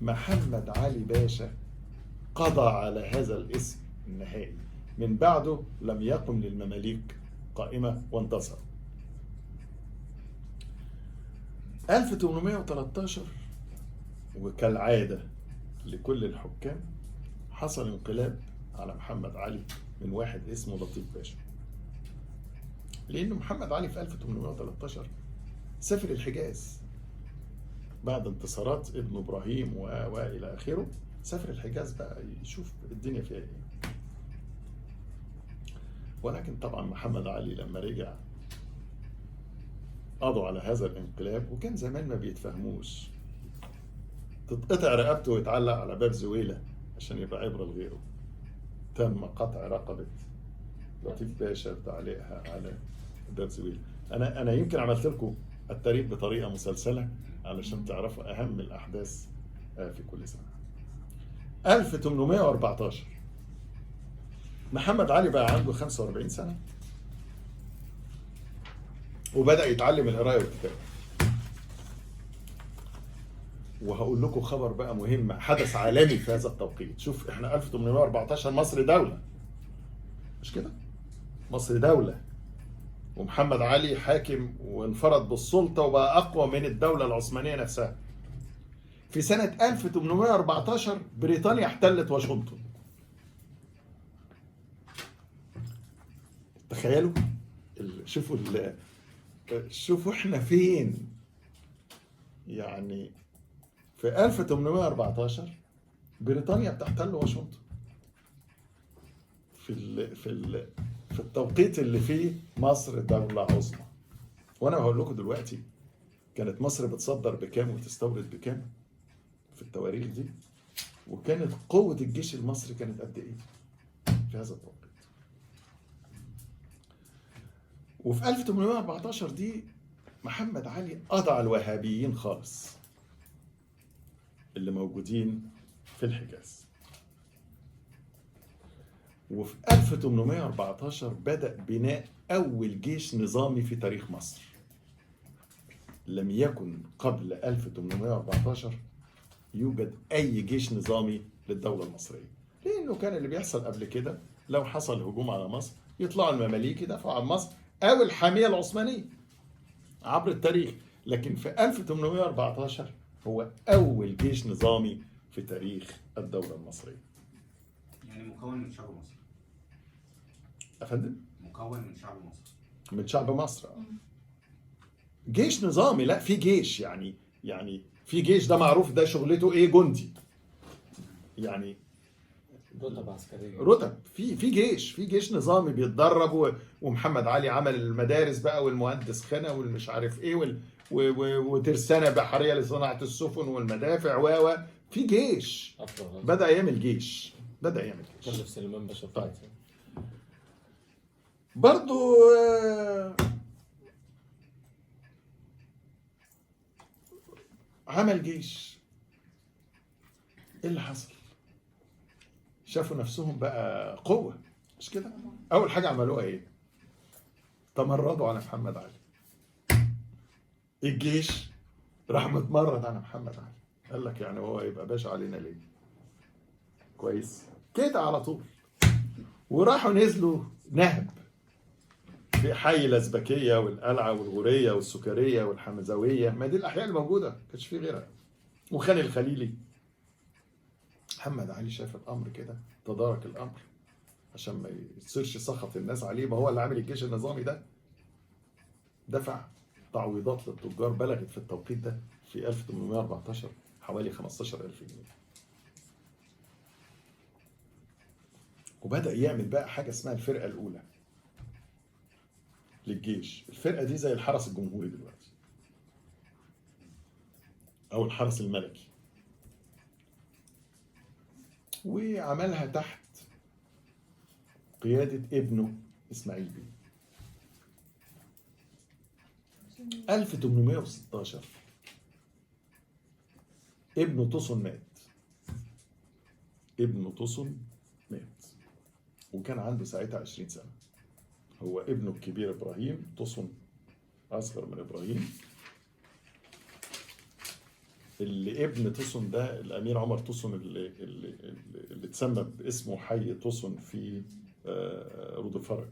محمد علي باشا قضى على هذا الاسم النهائي. من بعده لم يقم للمماليك قائمة وانتصر. 1813 وكالعادة لكل الحكام حصل انقلاب على محمد علي من واحد اسمه لطيف باشا. لأنه محمد علي في 1813 سافر الحجاز بعد انتصارات ابن إبراهيم وإلى آخره، سافر الحجاز بقى يشوف الدنيا فيها إيه. ولكن طبعا محمد علي لما رجع قضوا على هذا الانقلاب، وكان زمان ما بيتفهموش، تتقطع رقبته ويتعلق على باب زويلة عشان يبقى عبرة لغيره. تم قطع رقبة لطيف باشا بتعليقها على باب زويلة. أنا يمكن عملت لكم التاريخ بطريقة مسلسلة علشان تعرفوا أهم الأحداث في كل سنة. 1814 محمد علي بقى عنده 45 سنة وبدأ يتعلم القراية والكتابة. وهقول لكم خبر بقى مهم، حدث عالمي في هذا التوقيت. شوف احنا 1814 مصر دولة، مش كده؟ مصر دولة، ومحمد علي حاكم وانفرد بالسلطة وبقى أقوى من الدولة العثمانية نفسها. في سنة 1814 بريطانيا احتلت واشنطن. تخيلوا، شوفوا شوفوا احنا فين. يعني في 1814 بريطانيا بتحتل واشنطن في في في التوقيت اللي فيه مصر دولة عظمى. وانا هقول لكم دلوقتي كانت مصر بتصدر بكام وتستورد بكام في التواريخ دي، وكانت قوة الجيش المصري كانت قد ايه في هذا التوقيت. وفي 1814 دي محمد علي قضى على الوهابيين خالص اللي موجودين في الحجاز. وفي 1814 بدأ بناء أول جيش نظامي في تاريخ مصر. لم يكن قبل 1814 يوجد أي جيش نظامي للدولة المصرية، لأنه كان اللي بيحصل قبل كده لو حصل هجوم على مصر يطلعوا المماليك يدافعوا عن مصر أو الحامية العثمانية عبر التاريخ. لكن في 1814 هو أول جيش نظامي في تاريخ الدولة المصرية. يعني مكون من شعب مصر. أفندم؟ مكون من شعب مصر. من شعب مصر. جيش نظامي، لا في جيش، يعني في جيش ده معروف ده شغلته ايه، جندي يعني رتب عسكرية، رتب، في جيش، في جيش نظامي بيتدرب. ومحمد علي عمل المدارس بقى والمهندس خانه والمش عارف ايه وترسانه بحرية لصناعة السفن والمدافع و في جيش، بدا يعمل جيش، بدا يعمل جيش. كلف سليمان باشا. طيب برضو عمل جيش. ايه اللي حصل؟ شافوا نفسهم بقى قوة، مش كده؟ أول حاجة عملوها إيه؟ تمردوا على محمد علي. الجيش راح متمرد على محمد علي، قال لك يعني هو يبقى باشا علينا ليه؟ كويس؟ كده على طول. وراحوا نزلوا نهب في حي الأزبكية والقلعة والغورية والسكرية والحمزاوية، ما دي الأحياء الموجودة، ما كانش فيه غيرها، وخان الخليلي. محمد علي شاف الأمر كده، تدارك الأمر عشان ما يصيرش سخط الناس عليه، ما هو اللي عامل الجيش النظامي ده. دفع تعويضات للتجار بلغت في التوقيت ده في 1814 حوالي 15,000 جنيه. وبدأ يعمل بقى حاجة اسمها الفرقة الأولى للجيش. الفرقة دي زي الحرس الجمهوري دلوقتي أو الحرس الملكي، وعملها تحت قيادة ابنه إسماعيل بيه. 1816 ابنه طوسون مات. ابنه طوسون مات وكان عنده ساعتها 20 سنة. هو ابنه الكبير إبراهيم، طوسون أصغر من إبراهيم. اللي ابن توسون ده الامير عمر توسون اللي اتسمى باسمه حي توسون في رود الفرج،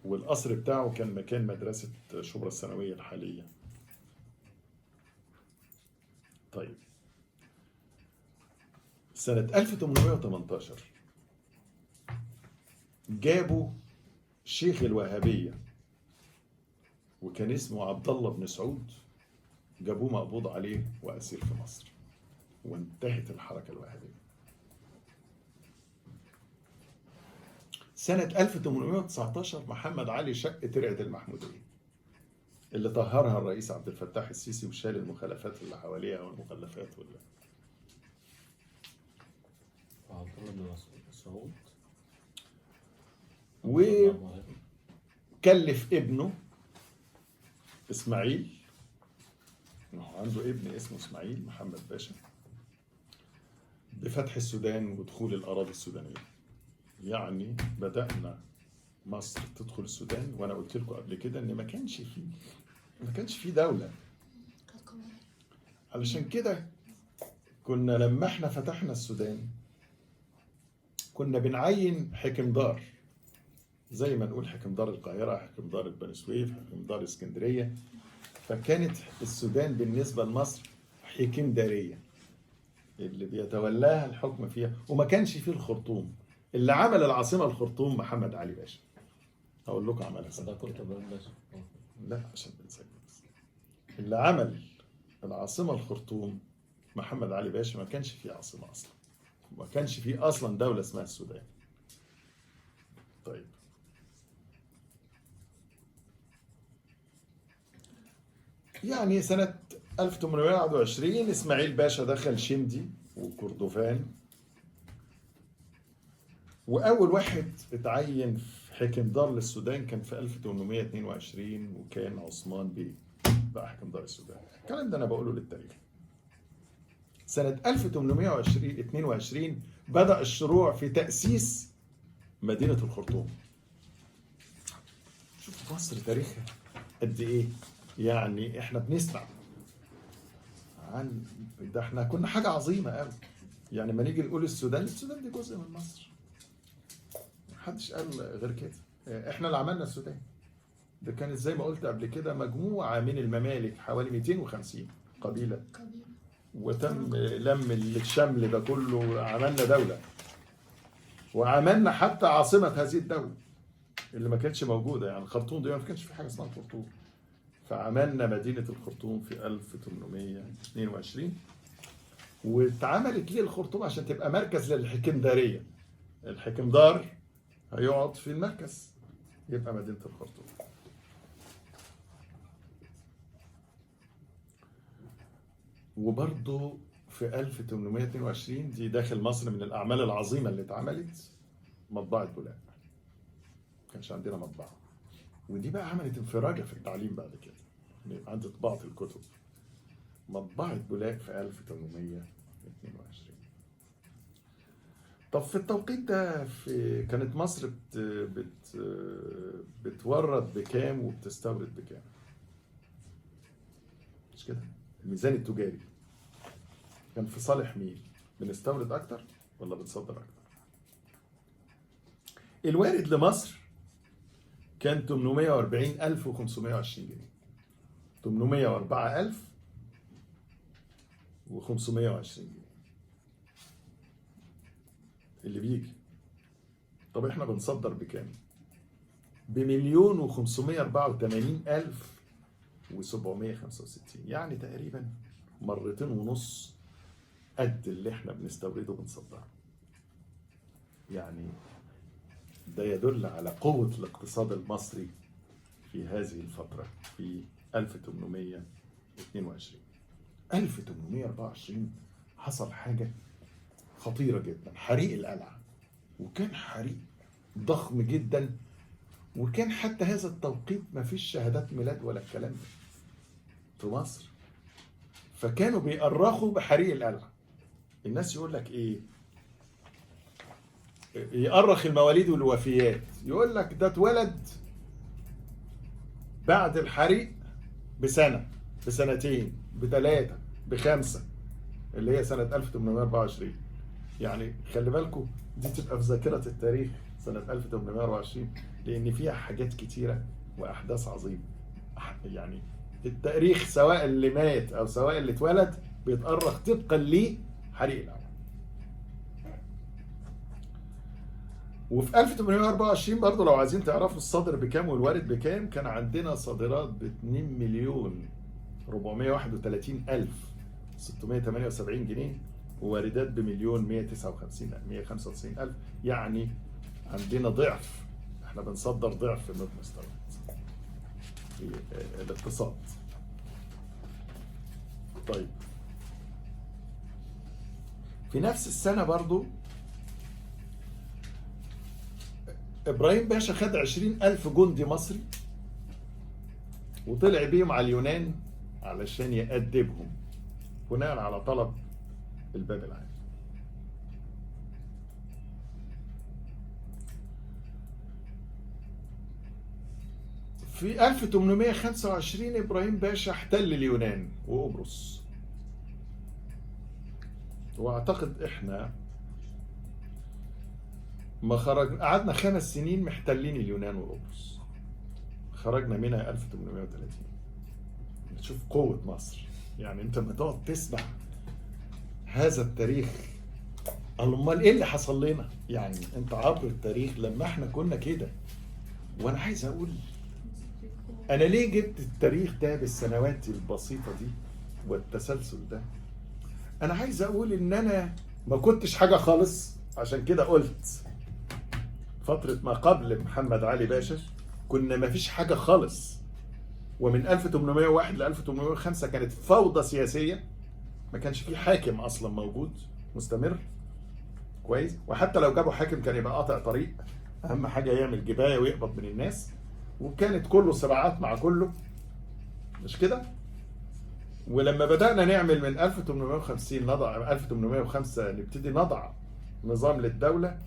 والقصر بتاعه كان مكان مدرسة شبرا الثانوية الحالية. طيب سنة 1818 جابوا شيخ الوهابية وكان اسمه عبد الله بن سعود، جابوه مقبوض عليه وأسير في مصر، وانتهت الحركة الوهابية. سنة 1819 محمد علي شق ترعة المحمودية اللي طهرها الرئيس عبد الفتاح السيسي وشال المخالفات اللي حواليها والمخلفات ولا عبد الله بن سعود وكلف ابنه اسماعيل، عنده ابن اسمه اسماعيل محمد باشا، بفتح السودان ودخول الأراضي السودانية. يعني بدأنا مصر تدخل السودان، وأنا قلت لكم قبل كده إن ما كانش فيه دولة. علشان كده كنا لما احنا فتحنا السودان كنا بنعين حكمدار، زي ما نقول حكمدار القاهرة، حكمدار بني سويف، حكمدار اسكندرية. فكانت السودان بالنسبة لمصر حكمدارية اللي بيتولاها الحكم فيها، وما كانش فيه الخرطوم. اللي عمل العاصمة الخرطوم محمد علي باشا. هقول لكم عملها سنة. لا عشان بنسجل بس. اللي عمل العاصمة الخرطوم محمد علي باشا، ما كانش فيه عاصمة أصلا، ما كانش فيه أصلا دولة اسمها السودان. طيب يعني سنة 1821 إسماعيل باشا دخل شندي وكردفان، وأول واحد اتعين في حكمدار للسودان كان في 1822، وكان عثمان بيه بقى حكمدار السودان. الكلام ده أنا بقوله للتاريخ. سنة 1822 بدأ الشروع في تأسيس مدينة الخرطوم. شوف مصر تاريخها قد إيه، يعني إحنا بنسمع عن ده، إحنا كنا حاجة عظيمة قوي. يعني ما نيجي نقول السودان، السودان دي جزء من مصر، محدش قال غير كده، إحنا اللي عملنا السودان. ده كانت زي ما قلت قبل كده مجموعة من الممالك حوالي 250 قبيلة، وتم لم الشمل ده كله، عملنا دولة، وعملنا حتى عاصمة هذه الدولة اللي ما كانتش موجودة. يعني الخرطوم دي ما كانش في حاجة اسمها الخرطوم، فعملنا مدينة الخرطوم في 1822. واتعملت ليه الخرطوم؟ عشان تبقى مركز للحكمدارية، الحكمدار هيقعد في المركز، يبقى مدينة الخرطوم. وبرضه في 1822 دي داخل مصر من الأعمال العظيمة اللي اتعملت مطبعة بولاق. ما كانش عندنا مطبعة، ودي بقى عملت انفراجة في التعليم بعد كده، عند طباعة الكتب. مطبعة بولاق في 1822. طب في التوقيت ده في كانت مصر بت بت بتورد بكام وبتستورد بكام؟ مش كده؟ الميزان التجاري كان في صالح مين؟ بنستورد أكتر ولا بنصدر أكتر؟ الوارد لمصر كان 840,520 جنيه، 804,520 جنيه اللي بيجي. طب احنا بنصدر بكام؟ ب1,584,765، يعني تقريبا 2.5 مرات قد اللي احنا بنستورده بنصدره. يعني ده يدل على قوة الاقتصاد المصري في هذه الفترة في 1822. 1824 حصل حاجة خطيرة جدا، حريق القلعة، وكان حريق ضخم جدا، وكان حتى هذا التوقيت ما فيش شهادات ميلاد ولا الكلام ده في مصر، فكانوا بيأرخوا بحريق القلعة. الناس يقول لك ايه؟ يأرخ المواليد والوفيات، يقول لك ده اتولد بعد الحريق بسنة، بسنتين، بثلاثة، ب5 اللي هي سنة 1824. يعني خلي بالكم دي تبقى في ذاكرة التاريخ سنة 1824، لأن فيها حاجات كتيرة وأحداث عظيمة. يعني التاريخ سواء اللي مات أو سواء اللي اتولد بيتأرخ طبقا لحريق العوام. وفي 1824 برضه لو عايزين تعرفوا الصادر بكام والوارد بكام، كان عندنا صادرات ب 2,431,678 جنيه، وواردات ب1,159,195,000. يعني عندنا ضعف، احنا بنصدر ضعف ما بنستورد في الاقتصاد. طيب في نفس السنة برضو إبراهيم باشا خد 20,000 جندي مصري وطلع بيهم على اليونان علشان يأدبهم بناء على طلب الباب العالي. في 1825 إبراهيم باشا احتل اليونان وقبرص، وأعتقد إحنا ما خرج، قعدنا 5 سنين محتلين اليونان وقبرص، خرجنا منها 1830. بتشوف قوة مصر، يعني أنت لما تقعد تسمع هذا التاريخ، أمال إيه اللي حصل لنا؟ يعني أنت عبر التاريخ لما إحنا كنا كده. وأنا عايز أقول أنا ليه جبت التاريخ ده بالسنوات البسيطة دي والتسلسل ده؟ أنا عايز أقول إن أنا ما كنتش حاجة خالص، عشان كده قلت فترة ما قبل محمد علي باشا كنا ما فيش حاجة خالص. ومن 1801 ل 1805 كانت فوضى سياسية، ما كانش في حاكم أصلا موجود مستمر كويس، وحتى لو جابوا حاكم كان يبقى قاطع طريق، أهم حاجة يعمل جباية ويقبض من الناس، وكانت كله صراعات مع كله، مش كده؟ ولما بدأنا نعمل من 1850 نضع 1805 نبتدي نضع نظام للدولة،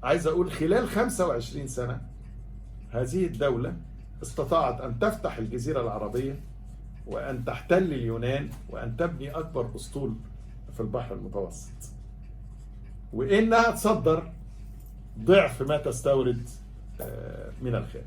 عايز أقول خلال 25 سنة هذه الدولة استطاعت أن تفتح الجزيرة العربية وأن تحتل اليونان وأن تبني أكبر أسطول في البحر المتوسط، وإنها تصدر ضعف ما تستورد من الخارج.